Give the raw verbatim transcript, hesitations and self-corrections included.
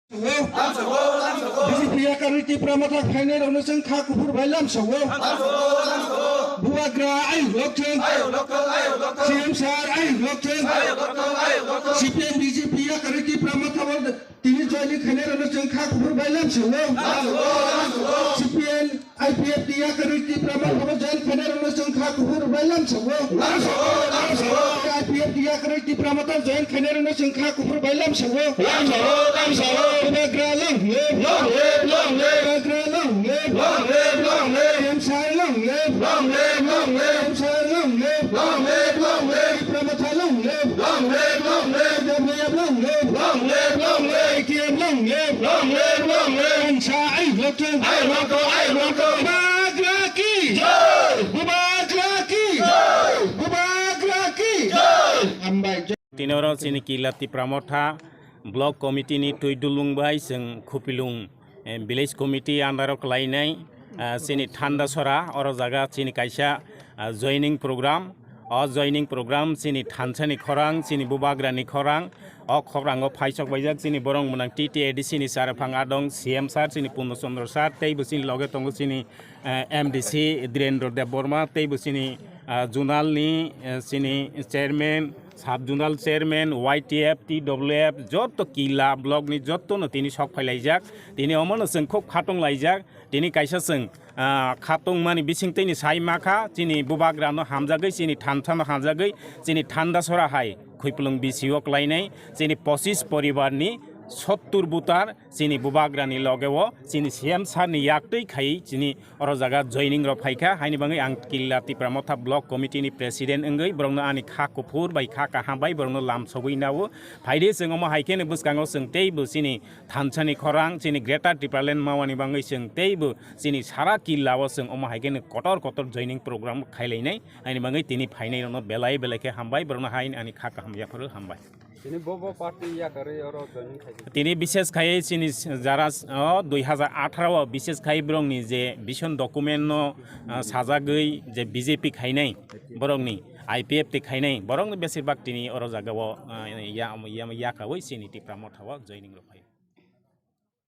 B J P yakarwi Tipra Motha phainairokno chwng kha kuphur bai lamsao. Bubagra ayuk lokthwng. C M sir ayuk lokthwng. C P M B J P yakarwi Tipra Motha bo tini joining khainairokno chwng kha kuphur bai lamsao. C P M I P F T yakarwi Tipra Motha bo join khainairokno chwng kha kuphur bai lamsao. I P F T yakarwi Tipra Motha join khainairokno chwng kha kuphur bai lamsao. Bubagra long live. Bubagra long live. Long live, long live. Long live, long live. Long live, long live. Long live, long live. Tipra Motha long live. Long live, long live. T W F long live. Long live, long live. I T F long live. Long live, long live. Kansa ayuk lokthwng. Ayuk lokthwng, ayuk lokthwng. Bubagra ki jai. Bubagra ki jai. Bubagra ki jai. Hambai. Tini oro chini Killa Tipra Motha Block Committee ni twi dulung bai chwng Khupilung, eh, Village Committee under o kwlainai, ah, chini Thandasora, oro jaga chini kaisa, ah, joining program. O joining program chini thansa ni khorang, chini Bubagra ni khorang. O khorang o phaisok baijak chini borok mwnang T T A D C ni Saraphang Adong, C M sir chini Purno Chandra sir, tei bo chini loge tongo chini, eh, M D C Dhirendra Debbarma, tei bo chini, ah, zonal ni, eh, chini chairman, sub zonal chairman, Y T F, T W F, joto Killa block ni joto no tini sok phailaijak. Tini omo no chwng khub khatong laijak. Tini kaisa chwng, ah, khatong mani bising twi ni sai ma kha, chini Bubagra no hamjagwi, chini thansa no hamjagwi, chini Thandasora hai Khupilung B C o kwlainai, chini pochis poribar ni sottur butar, chini Bubagra ni loge o, chini C M sir ni yak twi khai, chini oro jaga joining rok phaikha, haini bagwi ang Killa Tipra Motha Block Committee ni President wngwi borokno ani kha kuphur bai kha kaham bai borokno lamsogwi nao. Phaidi chwng omo hai kheno bwskango chwng teibo chini thansa ni khorang, chini Greater Tipraland mawani bagwi chwng teibo chini sara Killa o chwng omo hai kheno kotor kotor joining program khailainai, haini bagwi tini phainai rokno belai belai khe hambai, borokno haini ani kha kaham yapharo hambai. Tini bo bo party yakarwi oro joining khai. Tini bishes khai chini jara, o, dui hazar atharo o bishes khai borokni je vision document no, ah, sajagwi je B J P khainai borokni, I P F T khainai borokni besir bak tini oro jaga o, ah, ya, ya, yakawi chini Tipra Motha o joining rok phai.